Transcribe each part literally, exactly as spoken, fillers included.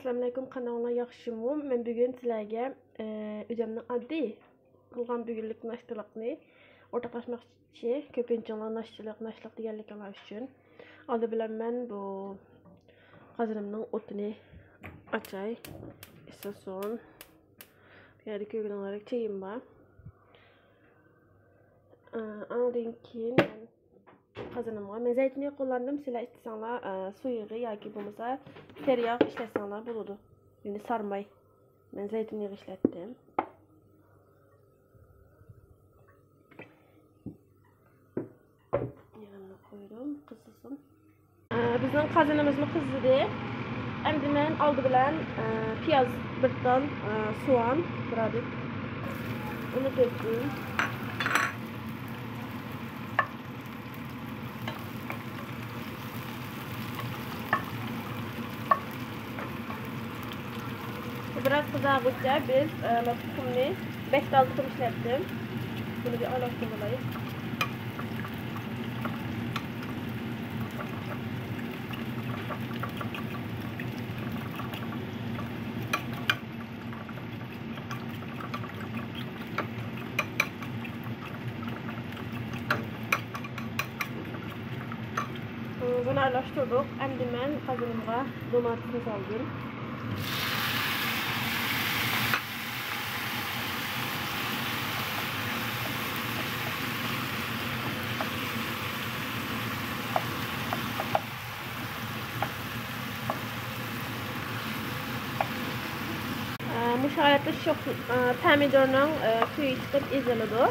ئەسسالامۇئەلەيكۇم، قانداقلار، ياخشىمۇ؟ مەن بۈگۈن سىلەرگە، ئە، ئۆزۈمنىڭ ئاددىي قىلغان بۈگۈنلۈك ناشتىلىقنى ئورتاقلاشماقچى. كۆپىنچىڭلار ناشتىلىق، ناشتىلىق دېگەنلىكىڭلار ئۈچۈن. ئالدى بىلەن مەن بۇ قازىنىمنىڭ ئوتىنى ئاچاي، ئىسسىسۇن. بۇ يەردە كۆرگىنىڭلاردەك چېيىم بار. ئە، ئاندىن كېيىن مەن قازىنىمغا مەن زەيتۇن يېغى قوللاندىم. سىلەر ئىستىسەڭلار، ئە، سۇ يېغى ياكى بولمىسا تېرىياغ ئىشلەتسەڭلار بولىدۇ. يەنى سارماي. مەن زەيتۇن يېغى ئىشلەتتىم. يېغىمنى قويدۇم، قىزىسۇن. ئە، بىزنىڭ قازىنىمىزمۇ قىزىدى. ئەمدى مەن ئالدى بىلەن، ئە، پىياز بىر تال، ئە، سوئان بىر ئادەم. ئۇنى تۆكتۈم. بىراز قىزارغۇچە بىز، ئە، مەن تۇخۇمنى، بەش تال تۇخۇم ئىشلەتتىم. بۇنى بىر ئارىلاشتۇرۇپ ئالايلى. بۇنى ئارىلاشتۇردۇق. ئەمدى مەن قازىنىمغا دوماتېسنى سالدىم. ئە، مۇشۇ ھالەتتە شوخ-، ئە، پەمىدۇرنىڭ، ئە، سۈيى چىقىپ ئېزىلىدۇ.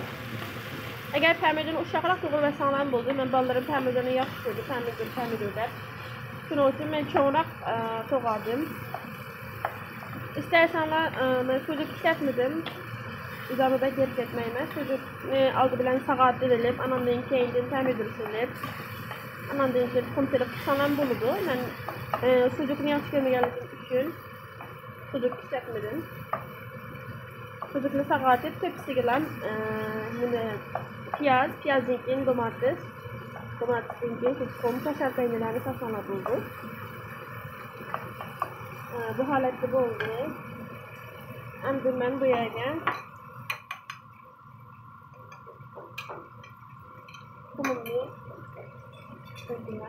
ئەگەر پەمىدۇرنى ئۇششاقراق توغرىۋەتسەڭلارمۇ بولىدۇ. مەن بالىلىرىم پەمىدۇرنى ياخشى كۆرىدۇ، پەمىدۇر، پەمىدۇر دەپ. شۇنىڭ ئۈچۈن مەن چوڭراق، ئە، توغرىدىم. ئىستەسەڭلار، ئە، مەن سۇجۇك ئىشلەتمىدىم. ئۆزۈممۇ بەك ھېرىپ كەتمەيمەن. سۇجۇكنى ئالدى بىلەن ساغارتىۋېلىپ، ئاناندىن كېيىندىن پەمىدۇر سېلىپ، ئاناندىن كېيىن تۇخۇم سېلىپ قىلساڭلارمۇ بولىدۇ. مەن، ئە، سۇجۇكنى ياخشى كۆرمىگەنلىكىم ئۈچۈن سۇجۇك ئىشلەتمىدىم. سۇجۇكنى ساغارتىپ، تۆپىسىگىلا، ئە، نېمە، پىياز، پىيازدىن كېيىن دوماتېس، دوماتېستىن كېيىن تۇخۇم، كاشار پەينىرلەرنى سالساڭلار بولىدۇ. ئە، بۇ ھالەتتە بولدى. ئەمدى مەن بۇ يەرگە تۇخۇمۇمنى قويدۇم.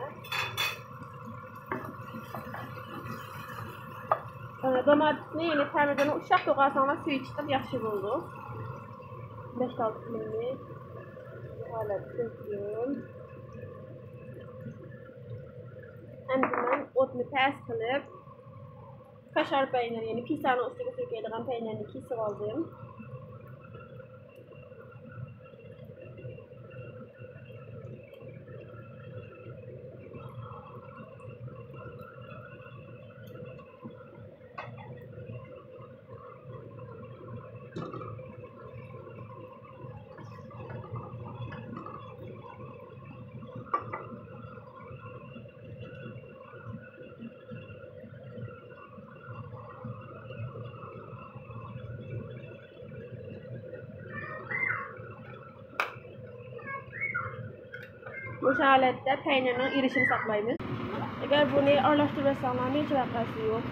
ئە، دوماتېسنى، يەنى پەمىدۇرنى ئۇششاق توغرىساڭلار سۈيى چىقىپ ياخشى بولىدۇ. بەش-ئالتە تۇخۇمنى بۇ ھالەتتە قويدۇم. ئەمدى مەن ئوتنى پەس قىلىپ، كاشار پەينىرى، يەنى پىسانىڭ ئۈستىگە سۈركەيدىغان پەينىرنى كېسىۋالدىم. مۇشۇ ھالەتتە پەينىرنىڭ ئېرىشىنى ساقلايمىز. ئەگەر بۇنى ئارىلاشتۇرۇۋەتسەڭلارمۇ ھېچ ۋەقەسى يوق.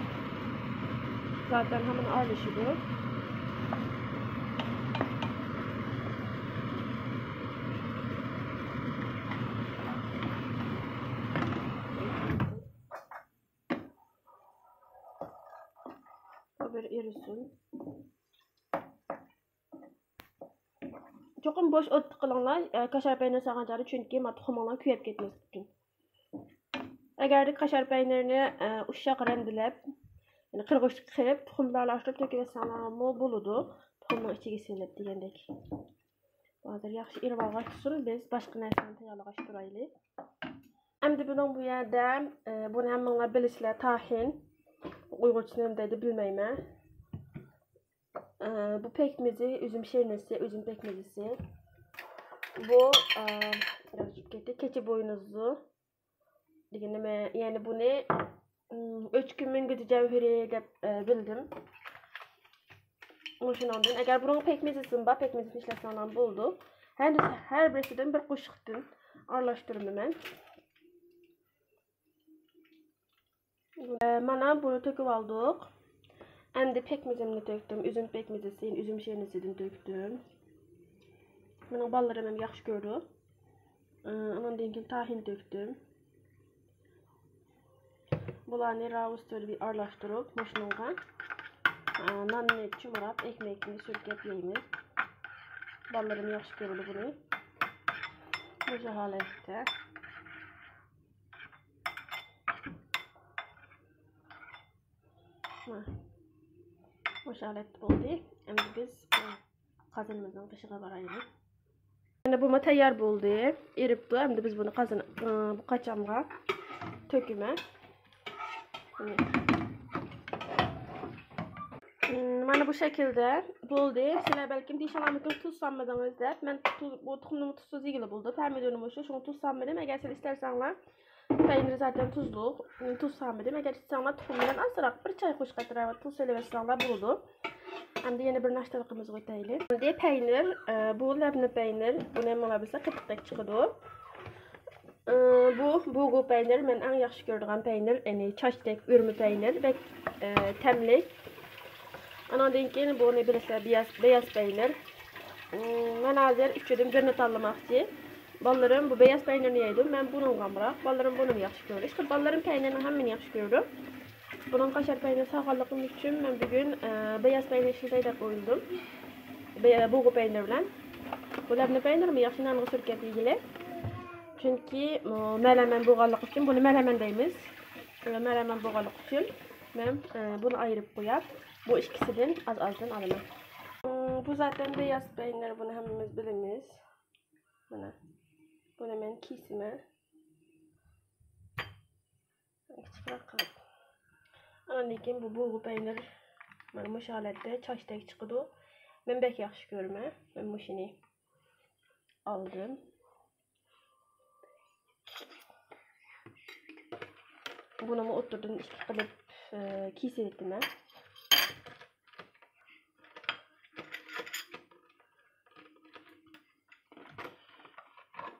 زاتەن ھامان ئارىلىشىدۇ. بۇ بىر ئېرىسۇن. چوقۇم بوش ئوتتا قىلىڭلار، ئە، كاشار پەينىر سالغان چاغدا، چۈنكى ما تۇخۇمۇڭلار كۆيۈپ كەتمەسلىكى ئۈچۈن. ئەگەردە كاشار پەينىرنى، ئە، ئۇششاق رەندىلەپ، يەنى قىرغۇچقا قىرىپ، تۇخۇمدا ئارىلاشتۇرۇپ تۆكۈۋەتسەڭلارمۇ بولىدۇ. تۇخۇمنىڭ ئىچىگە سېلىپ دېگەندەك. ھازىر ياخشى ئېرىۋالغاچ تۇرسۇن، بىز باشقا نەرسىنى تەييارلىغاچ تۇرايلى. ئەمدى بۇنىڭ بۇ يەردە، ئە، بۇنى ھەممىڭلار بىلىسىلەر، تاھىن. ئۇيغۇرچىسى نېمە دەيدۇ بىلمەيمەن. ئە، بۇ پەكمىزى، ئۈزۈم شىرنىسى، ئۈزۈم پەكمىزىسى. بۇ، ئە، بىراز چۈشۈپ كەتتى. كېچە بوينۇزى دېگەن نېمە؟ يەنى بۇنى، ئىم، ئۆچكە مۈڭگۈزى جەۋھىرى دەپ، ئە، بىلدىم. مۇشۇنىڭدىن، ئەگەر بۇنىڭ پەكمىزىسىمۇ بار، پەكمىزىسىنى ئىشلەتسەڭلار بولىدۇ. ھەر، ھەر بىرسىدىن بىر قوشۇقتىن ئارىلاشتۇرىمەن مەن. مانا بۇنى تۆكۈپ ئالدۇق. ئەمدى پەكمىزىمنى تۆكتۈم. ئۈزۈم پەكمىزىسى، ئۈزۈم شىرنىسىدىن تۆكتۈم. مېنىڭ بالىلىرىم ھەم ياخشى كۆرىدۇ. ئاندىن كېيىن تاھىن تۆكتۈم. بۇلارنى راۋۇستۇر بىر ئارىلاشتۇرۇپ، مۇشۇنىڭغا، ئا، ناننى چۇمۇراپ، ئەكمەكنى سۈركەپ يەيمىز. بالىلىرىم ياخشى كۆرىدۇ بۇنى. مۇشۇ ھالەتتە. مۇشۇ ھالەتتە بولدى. ئەمدى بىز، ئا، قازىنىمىزنىڭ بېشىغا بارايلى. مانا بۇمۇ تەييار بولدى. ئېرىپتۇ. ئەمدى بىز بۇنى قازان-، ئى، قاچامغا تۆكىمەن. مانا بۇ شەكىلدە بولدى. سىلەر بەلكىم دېيىشىڭلار مۇمكىن، تۇز سالمىدىڭىز دەپ. مەن تۇز، بۇ تۇخۇمنىمۇ تۇزسىز يېگىلى بولىدۇ. پەمىدۇرنىمۇ شۇ، شۇڭا تۇز سالمىدىم. ئەگەر سىلەر ئىستەرسەڭلار، پەينىر زاتەن تۇزلۇق، تۇز سالمىدىم. ئەگەر ئىستىسەڭلار تۇخۇم بىلەن ئازراق بىر چاي قوشۇق ئەتراپىدا تۇز سېلىۋەتسەڭلار بولىدۇ. ئەمدى يەنە بىر ناشتىلىقىمىزغا ئۆتەيلى. ئەمدى پەينىر، ئە، بۇ لەبنە پەينىر، بۇنى ھەممىڭلار بىلسە قېتىقتەك چىقىدۇ. ئە، بۇ بۇگو پەينىر، مەن ئەڭ ياخشى كۆرىدىغان پەينىر، يەنى چاچتەك ئۈرمە پەينىر، بەك، ئە، تەملىك. ئاناندىن كېيىن بۇنى بىلىسىلەر، بىياز، بېياز پەينىر. ئىم، مەن ھازىر ئۈچىدىن بىرنى تاللىماقچى. بالىلىرىم بۇ بېياز پەينىرنى يەيدۇ، مەن بۇنىڭغا ئامراق. بالىلىرىم بۇنىمۇ ياخشى كۆرىدۇ. ئىشقىلىپ بالىلىرىم پەينىرنىڭ ھەممىنى ياخشى كۆرىدۇ. بۇنىڭ قاشار پەينىرى سالغانلىقىم ئۈچۈن مەن بۈگۈن، ئە، بېياز پەينىر ئىشلىتەي دەپ ئويلىدىم. بە-، بۇغۇ پەينىرى بىلەن. بۇ لەبنە پەينىرىمۇ ياخشى نانغا سۈركەپ يېگىلى. چۈنكى، ئۇ، مەلەمەن بولغانلىقى ئۈچۈن، بۇنى مەلەمەن دەيمىز. ئە، مەلەمەن بولغانلىقى ئۈچۈن مەن، ئە، بۇنى ئايرىپ قوياپ، بۇ ئىككىسىدىن ئاز-ئازدىن ئالىمەن. ئۇ، بۇ زاتەن بېياز پەينىر، بۇنى ھەممىمىز بىلىمىز. مانا، بۇنى مەن كېسىمەن. كىچىكرەك قىلىپ. ئاندىن كېيىن بۇ بۇغۇ پەينىر مانا مۇشۇ ھالەتتە چاچتەك چىقىدۇ. مەن بەك ياخشى كۆرىمەن. مەن مۇشۇنى ئالدىم. بۇنىمۇ ئوتتۇرىدىن ئىككى قىلىپ، ئى، كېسىۋېتىمەن.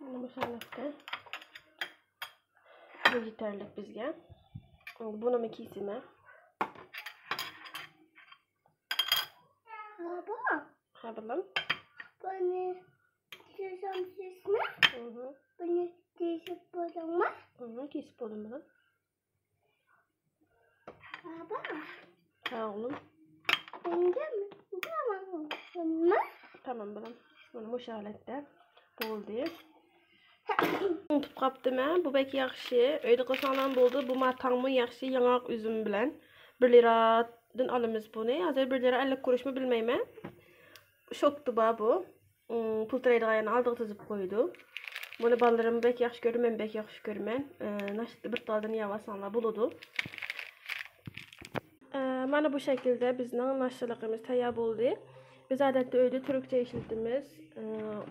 مانا مۇشۇ ھالەتتە. بۇ يېتەرلىك بىزگە. بۇنىمۇ كېسىمەن. بابا. ھە، بالام. بۇنى كېسەمسىزمۇ؟ ھىم. بۇنى كېسىپ بولدۇڭمۇ؟ ھىم، كېسىپ بولدۇم، بالام. بابا. ھە، ئوغلۇم. مەنگە تامام، بالام. مانا مۇشۇ ھالەتتە بولدى. ئۇنتۇپ قاپتىمەن. بۇ بەك ياخشى. ئۆيدە قىلساڭلارمۇ بولىدۇ. بۇ ما تاڭمۇ ياخشى. ياڭاق ئۈزۈم بىلەن. بىر لىرادىن ئالىمىز بۇنى. ھازىر بىر لىرا ئەللىك قۇرۇشمۇ بىلمەيمەن. شوپتا بار بۇ. ئۇم، پۇل تىرەيدىغان يەرنى ئالدىغا تىزىپ قويىدۇ. بۇنى بالىلىرىم بەك ياخشى كۆرىدۇ، مەن بەك ياخشى كۆرىمەن. ئە، ناشتىدا بىر تالدىن يەۋالساڭلار بولىدۇ. ئە، مانا بۇ شەكىلدە بىزنىڭ ناشتىلىقىمىز تەييار بولدى. بىز ئادەتتە ئۆيدە تۈركچە ئىشلىتىمىز، ئە،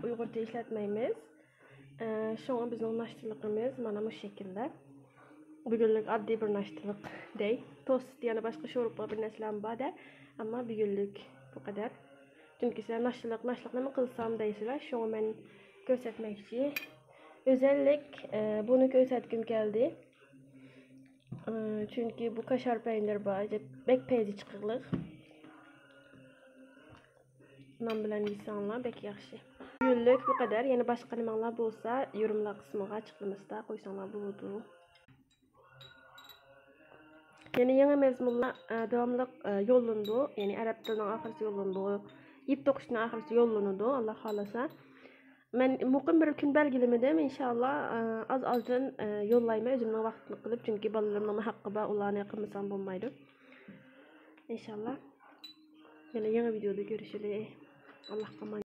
ئۇيغۇرچە ئىشلەتمەيمىز. ئە، شۇڭا بىزنىڭ ناشتىلىقىمىز مانا مۇشۇ شەكىلدە. بۈگۈنلۈك ئاددىي بىر ناشتىلىق دەي. توست يەنە باشقا شورپا بىر نەرسىلەرمۇ بار دە. ئەمما بۈگۈنلۈك بۇ قەدەر. چۈنكى سىلەر ناشتىلىق، ناشتىلىق نېمە قىلسام دەيسىلەر. شۇڭا مەن كۆرسەتمەكچى. ئۆزەللىك، ئە، بۇنى كۆرسەتكۈم كەلدى. ئە، چۈنكى بۇ كاشار پەينىر بار، بەك پەيزى چىقىقلىق. نان بىلەن يېسەڭلار بەك ياخشى. بۈگۈنلۈك بۇ قەدەر. يەنە باشقا نېمەڭلار بولسا، يورۇملار قىسمىغا ئاچىقلىمىسىدا قويساڭلار بولىدۇ. يەنە يېڭى مەزمۇنلار، ئە، داۋاملىق، ئە، يوللىنىدۇ. يەنى ئەرەب تىلىنىڭ ئاخىرىسى يوللىنىدۇ. يىپ توقۇشنىڭ ئاخىرىسى يوللىنىدۇ، ئاللا خالىسا. مەن مۇقىم بىر كۈن بەلگىلىمىدىم. ئىنشاللا، ئە، ئاز-ئازدىن، ئە، يوللايمەن ئۆزۈمنىڭ ۋاقتىنى قىلىپ. چۈنكى بالىلىرىمنىڭمۇ ھەققى بار، ئۇلارنى قىلمىسام بولمايدۇ. ئىنشاللا. يەنە يېڭى ۋىدېيودا كۆرۈشىلى. ئاللاھقا ئامانەت.